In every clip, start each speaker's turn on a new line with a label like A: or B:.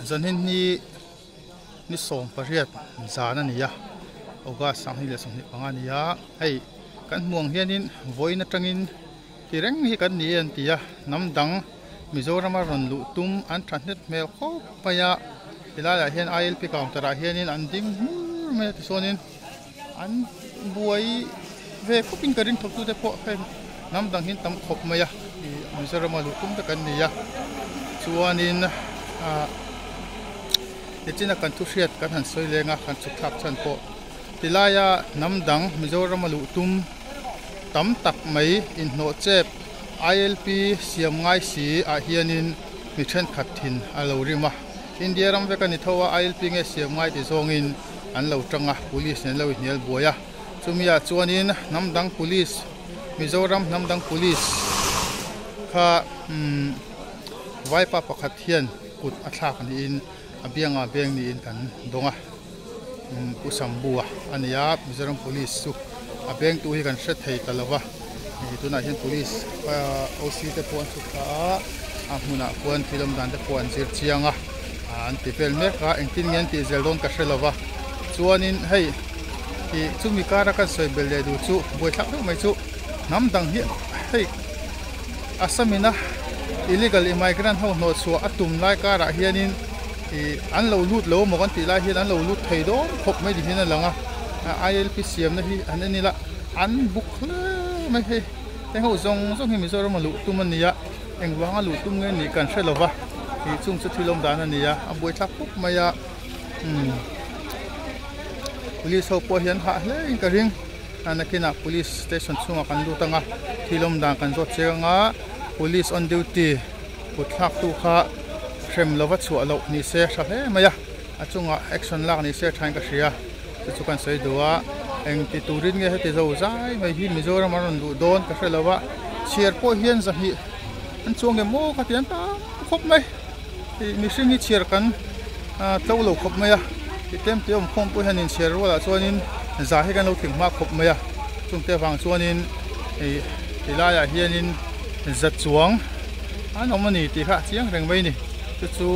A: Zanin hi ni 18 zan a ni a, August 2025 a ni a, hei kan hmuh ang hianin vawiin atangin ti reng hi kan ni e an ti a, hnam dang Mizorama rawn luh tum an thahnet hmel khawp mai a, tilaiah hian ILP counter ah hianin an ding hmur mai a tichuanin an buai ve khawpin ka ring thawktute pawh hei hnam dang hi an tam khawp mai a ih Mizorama luh tum te kan ni a chuanin ah nichina kan thu hriat kan han sawi leng a kan chhuk thlak chhan pawh tilaia hnam dang Mizorama luh tum tam tak mai inhnawh chep I_L_P siam ngai si ah hianin mi thenkhat thin a lo rim a India ram vek a ni tho a I_L_P nge siam ngai ti zawngin. an lo tang a, police nen lo inhnial buai a, chumi ah chuanin hnam dang police Mizoram hnam dang police kha umm vaipa pakhat hian kut a thlak niin a biangah beng niin kan dawng a, umm Pu Sambua a ni a, Mizoram police chu a beng tu hi kan hre thei ta lo va, ih tunah hian police OC te pawh an chhuk thla a, a hmunah khuan thil awm dan te pawh an zir chiang a. an ti vel mek a engtin nge an tih zel dawn ka hre lo va chuanin hei ih chumi kara kan sawi belh leh duh chu buaithlak deuh mai chu hnam dang hi hei Assam ina illegal immigrant ho hnawh chhuah a tum lai karah hianin ih an lo lut lo maw kan tih lai hian an lo lut thei dawn khawp mai niin a lang a I_L_P siamna hi an en ila an buk hle mai hei heng ho zawng zawng hi Mizoram a luh tum a ni a. Engvanga luh tum nge nih kan hre lova, tih chung chu thil awm dan a ni a, a buaithlak khawp mai a, umm police ho pawh hian hah hle in ka ring, a nakinah police station chhungah kan lut ang a, thil awm dan kan zawt chiang ang a, police on duty kut thlak tu kha hrem lova chhuah loh ni se tha hle mai a, a chungah action lak ni se thain ka hria, chu chu kan sawi duh a, eng ti turin nge heti zo zai mai hi Mizoram a rawn luh dawn ka hre lo a. Chhiar pawh hian zahnih an chuang em maw ka ti an tam khawp mai ih mihring hi chhiar kan tlo lo khawp mai a tlem te awm khawm pawh hian inchhiar rualah chuanin za hi kan lo tling hma khawp mai a chungte avang chuanin ih ti laiah hianin za chuang an awm a ni tih kha a chiang reng mai a ni chu chu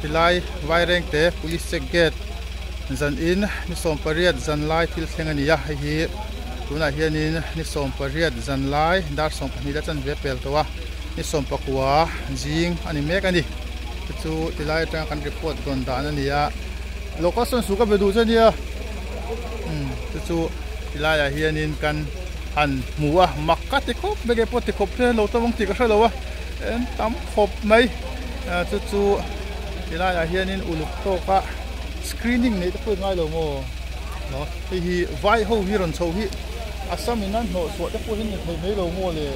A: ti lai Vairengte police check gate zan in ni 18 zan lai thil thleng a ni a hei hi. Tunah hianin ni 18 zan lai dar 12 la chanve pel tawh a, ni 19 zing a ni mek a ni. Chu chu tilai atanga kan report dawn dan a ni a, location su ka be duh che nia. Umm chu chu tilaiah hianin kan han hmu a, mak ka ti khawp mai keipawh ti khawp hian lo tawng tih ka hre lo a, en tam khawp mai. Chu chu tilaiah hianin uluk tawka screening neih te pawh i ngai lo maw? Hei hi vai ho hi rawn chho hi Assam in an hnawh chhuah te pawh hi ni thei mai lo maw le?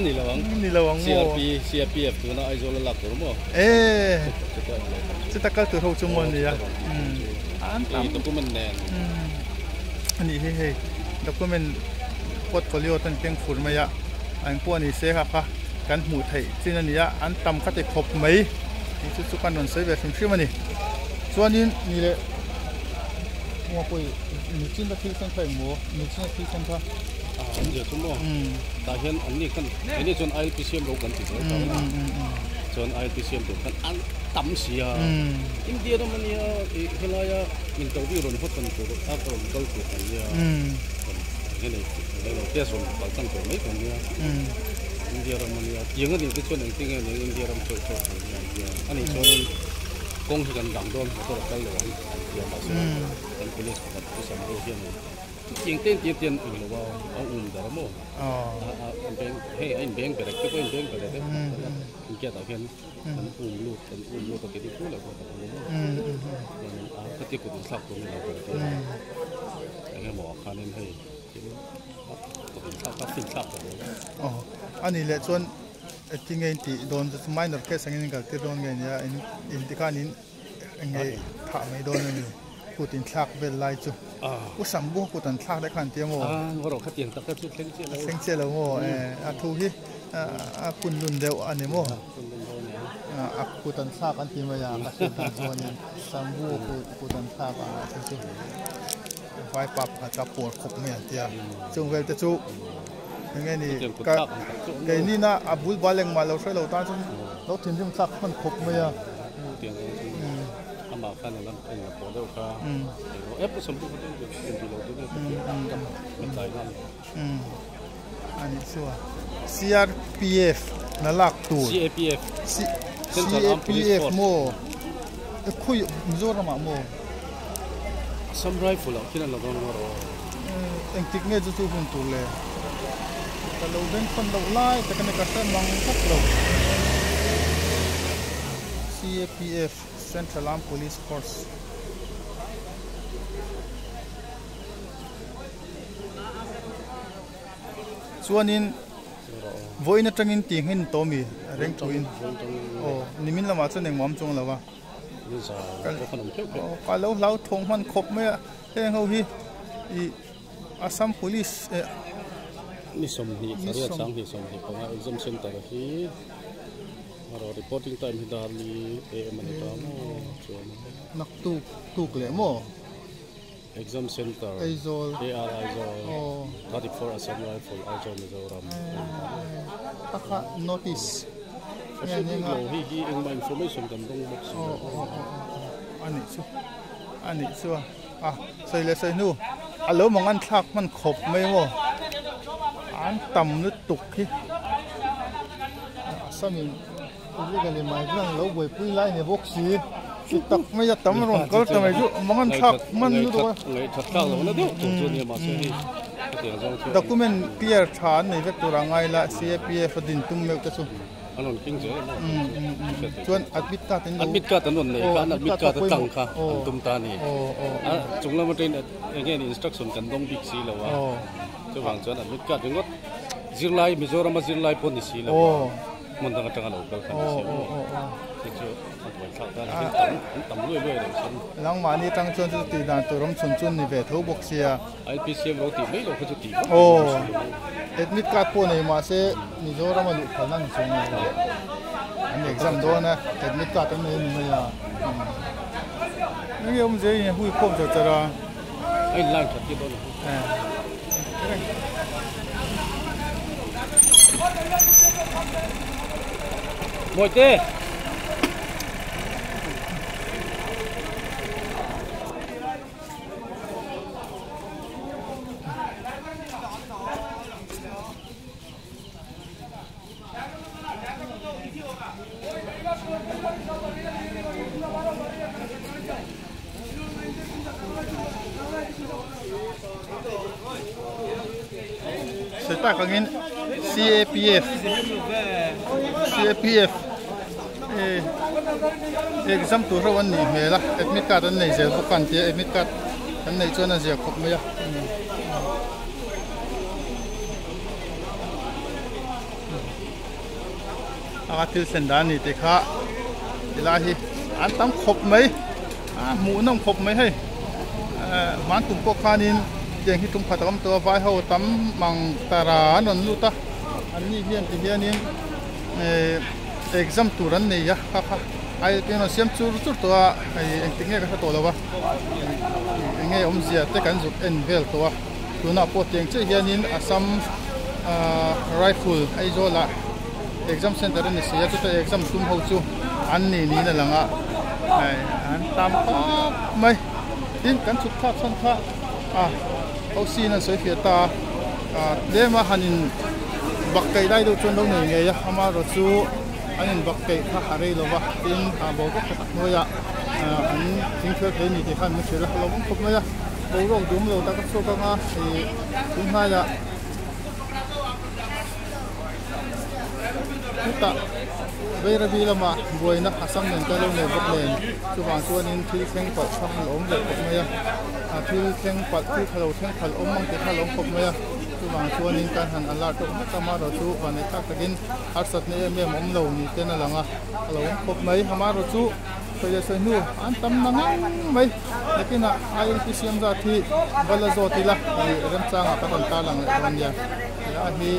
B: Ni lo ang.
A: Ni lo ang maw?
B: CRP, CRPF tuna Aizawl a lak tur maw?
A: E chuta kal tur ho chu maw nia.
B: An tam. Document nen.
A: Ani hi hei document portfolio ten keng fur mai a. An pawh ni se kha kha kan hmuh theih chin a nia an tam kha ti khawp mai. Chu chu kan rawn sawi ve hrim hrim a ni. Chuanin ni leh Ngawpui nichin ka thil thleng kha eng maw nichin a thil thleng kha
B: a an zia chu maw tah hian an ni khan keini chuan ILP siam ro kan ti zel ta a chuan ILP siam tur khan an tam si a India ram ania ih helaia interview rawn hawt tur a rawn kal tur kan nia hei lo test rawn kal tlang tur mai kan nia India ram ania tiang anih te chuan engtin nge nia India ram chawi chawi tur nia an tia anih chuanin. Kawng hi kan dang dawn motor a kal lo ang an ti a mahse kan police pakhat pu Sambo hian chutiang te tiang tian eng lo a a um der a maw a beng hei a inbeng berek te pawh a inbeng berek e in gate ah hian an um lut an um lut a ti ding lo pawh kan awm a maw chuanin a khatia kut inthlak tur ni lo kan ti a eng emaw ah khanin hei thil kut inthlak a fin thlak ta lo
A: a nih leh chuan. Engtin nge in tih dawn chu minor case angin in kal tir dawn nge nia in in ti khan in enge thah mai dawn a ni kut in thlak vel lai chu u sam bu kut an thlak daih khan tia maw thleng chiah lo maw e a thu hi a kun lun deuh a ni maw a kut an thlak an ti mai a ka hriat dan chuanin sam bu kut an thlak a chu vai pa pakhat a pawr khawp mai an tia chung vel te chu. Eng nge ni ka keini na a bul bal engmah lo hre lo tan chuan Lo thinrim thlak hman khawp mai a.
B: Tiang ang chu amah khan a lam en la pawh deuh kha eng emaw sam pawh kha chu inti lo deuh deuh ka hmet lai nghal.
A: A nih chu a. CRPF na lak tur.
B: CAPF. Central Armed Police
A: CAPF
B: Force.
A: Maw? Khawi Mizoram ah maw?
B: Assam Rifle ah khian an la dawn ngawr aw.
A: Engtik nge chu chu hun tur le? Ka lo beng khawn loh lai tak a ni ka hre mang tlat lo. CAPF Central Armed Police Force. Chuanin vawiin atangin tih nghin tawh mi reng tuin aw nimin lamah chuan engmah awm chuang lo a ka lo hlau thawng hman khawp mai a heng ho hi ih Assam Police eh
B: ni sawmhnih pariat sanghnih sawmhnih panga exam center hi reporting time hi dar ni am a ni ta maw chuan
A: naktuk tuk leh maw.
B: Exam Center,
A: Aizawl,
B: AR Aizawl, 34 Assam Rifle, Aizawl, Mizoram.
A: A kha notice.
B: Ka hre bik lo, hei hi engmah information kan dawng bawk si lo.
A: A nih chu, a nih chu a, a sawi leh sawi hnu a lo mang an thlak hman khawp mai maw, an tam lutuk hi Assam in Illegal in migrant lo buaipui lai ni bawk si. Ti tak mai a tam rawn kal ta mai chu mang an thlak hman lutuk a.
B: Ngaihthat thlak lo na deuh tur chu ania mahse hei hetiang zawng chu.
A: Document clear tha an nei vek tur a ngai la CAPF a din tum meuh te chu.
B: An rawn keng zel a maw
A: Chuan admit card an lo
B: Admit card an rawn nei kha an admit card atang kha an tum ta a ni. A chung lam atangin eng nge ni instruction kan dawng bik si lo a chuvang chuan admit card ringawt zirlai Mizoram a zirlai pawh ni si lo a. Hmun dang atanga lo kal kha ni si maw? Chu chu a buai thlak ta ni tam an tam luai luai reng chuan.
A: Nangmahni atang chuan chu tih dan tur awm chhun chu ni ve tho bawk sia.
B: IPCM ro tih mai lo kha chu tih vak
A: Aw admit card pawh nei mahse Mizoram a luh phalna ni chuang lo. An exam dawn a admit card an nei a ni mai a. Enge awmzia in hui khawm char char a.
B: A in line that tir dawn a. Mawite!
A: Sawi tak angin CAPF CAPF eh exam tur ho an nih hmel a admit card an nei zel bawk a an tia admit card an neih chuan a zia khawp mai a. Anga thil thlen dan ni tih kha tilai hi an tam khawp mai a hmuh nawm khawp mai hei hman tum pawh khanin tiang hi tum khat a awm tawh a vai ho tam mang tara an rawn lut a an ni hian ti hianin eh exam tur an nei a kha kha ai te an rawn siam chur chur tawh a hei engtik nge ka hre tawh lo va eng nge awmzia te kan zuk en vel tawh a. Tunah pawh tiang chiah hianin Assam Rifle Aizawlah exam center a ni si a, chuta exam tum ho chu an ni niin a lang a, hei an tam khawp mai. Tin, kan chhuk thlak chhan kha a OC in an sawi fiah ta a, tlem a han in bak keih lai deuh chuan lo nei ngei a, amaherawh chu an in bak keih kha a rei lo va, tin boruak tha tak hnuaiah an thingthel thei a ni tih kha an hmu thei a, a lo awm khawp mai a. Boruak dum lo tak a chhuak ang a ih tun hnaiah hetah Veirabi lamah buaina Assam nen te a lo nei bawk nen chuvang chuanin thil thleng palh kha a lo awm leh khawp mai a a thil thleng palh thil tha lo thleng phalh awm ang tih kha a lo awm khawp mai a chuvang chuanin kan han alert deuh hlek a amaherawh chu vanneih thlak takin harsatna em em awm lo ni ten a lang a a lo awm khawp mai amaherawh chu sawi leh sawi hnu an tam na ngang mai. Nakinah ILP siam zat hi va la zawt ila ih remchangah ka rawn tarlang leh dawn nia. Helai hi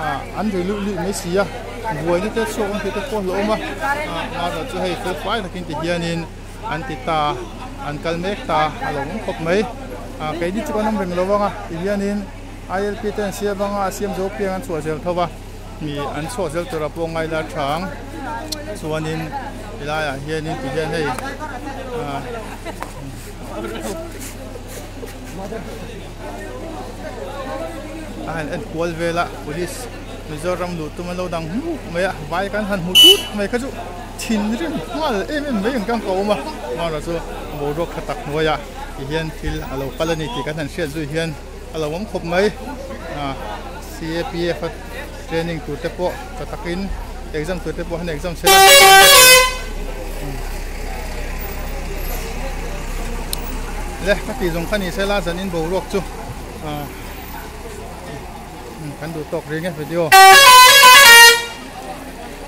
A: ah an ri luih luih mai si a, buaina te chhuak awm thei te pawh a hlauhawm a, ah mahrawh chu hei fel fai takin ti hianin an ti ta an kal mek ta a lo awm khawp mai. Ah keini chu kan awm reng lo vang a ti hianin ILP te an siam anga a siam zo piang an chhuah zel tho va, ih an chhuah zel tura pawh ngaila thang. Chuanin helaiah hianin ti hian hei ah a han en kual vel a police Mizoram luh tum an lo dang hmuk mai a vai kan han hmu tut mai kha chu thinrim nghal em em mai ang khan ka awm a amaherawh chu boruak tha tak hnuaiah ti hian thil a lo kal a ni tih kan han hriat zui hian a lo awm khawp mai ah C_A_P_F a training tur te pawh tha takin exam tur te pawh han exam se la le ka tih zawng kha ni se la zanin boruak chu ah kan duh tawk ring e video.